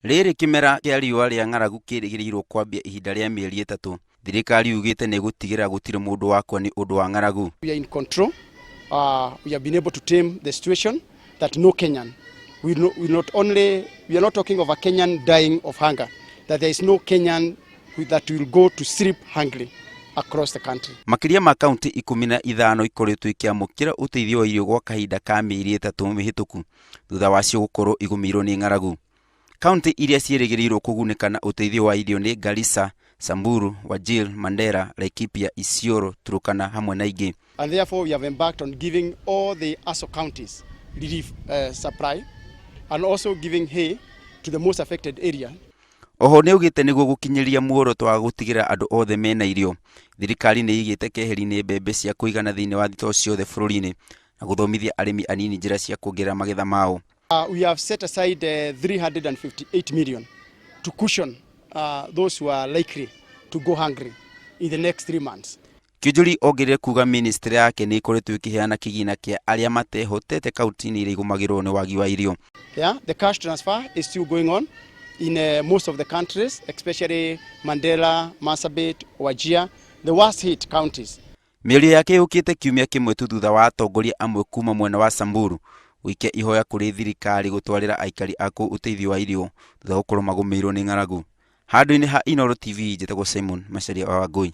Rĩrĩ kĩmera kĩa riũa rĩa ng'aragu kĩrĩgĩrĩirwo kwambia ihinda rĩa mĩeri 3, thirikari yugĩte nĩĩgũtigĩrĩra gũtirĩ mũndũ wakua nĩ ũndũ wa ng'aragu. We are in control. We have been able to tame the situation that no Kenyan, we, no, we not only, we are not talking of a Kenyan dying of hunger, that there is no Kenyan that will go to sleep hungry across the country. Makĩria ma kaunti 15 ikoretwo ikĩamũkĩra ũteithio wa irio gwa kahinda ka mĩeri 3 mĩhĩtũku thutha wacio gũkorwo igũmĩirwo nĩ ng'aragu. Kaunti iria ciĩrĩgĩrĩirwo kũgunĩka na ũteithio wa irio nĩ Garissa, Samburu, Wajir, Mandera, Laikipia, Isiolo, Turkana hamwe na ingĩ. And therefore we have embarked on giving all the ASO counties relief supply and also giving hay to the most affected area. Oho nĩaugĩte nĩguo gũkinyĩria muoroto wa gũtigĩrĩra andũ othe mena irio, thirikari nĩ ĩigĩte keheri-inĩ mbembe cia kũigana thĩinĩ wa thitoo ciothe bũrũri-inĩ na gũthomithia arĩmi anini njĩra cia kuongerera magetha mao. We have set aside 358 million to cushion those who are likely to go hungry in the next 3 months. Kiunjuri ongereire kuga ministry yake nĩ ĩkoretwo ĩkĩheana kĩgĩna kĩa arĩa matehotete kaunti-inĩ iria igũmagĩrwo nĩ wagi wa irio. Yeah, the cash transfer is still going on in most of the countries, especially Mandera, Marsabit, Wajir, the worst hit counties. Mĩario yake yũkĩte kiumia kĩmwe tu thutha wa atongoria amwe kuma mwena wa Samburu gũikia ihoya kũrĩ thirikari gũtwarĩra aikari a kũu ũteithio wa irio thutha wa gũkorwo magũmĩirwo nĩ ng'aragu. Handũ-inĩ ha Inooro TV, njĩtagwo Simon Macharia wa Wangui.